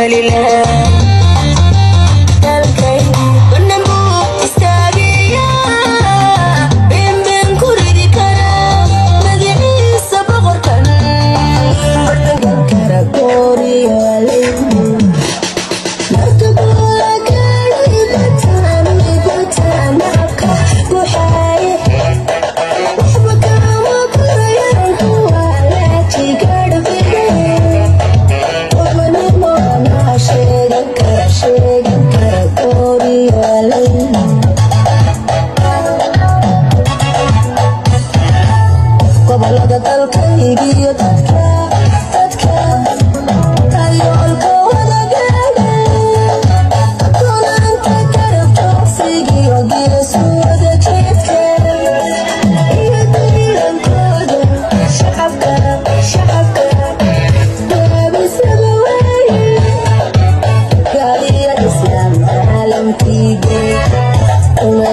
Somaliland. Dalkay banan buu istaagiyaa, beenbeen ku ridi karaa magaciisa boqorkan bartankan kara gooriyaalay. Marka guula gaadhay bataan bataan nacabka buuxaaye, waxba kama barayaan kuwa laajigadhbide. Gobonimo anaa sheegan kara, sheegan kara gooriyaalay. Gobolada dalkaygiyo dadka dadka tayoolka wada gaadhay, gonaanta garab joogsigiyo geesuwada jeedka iyo daliilankooda shacabka shacabka gaabisaba waaye. Gaaliya islaam caalamkiiga una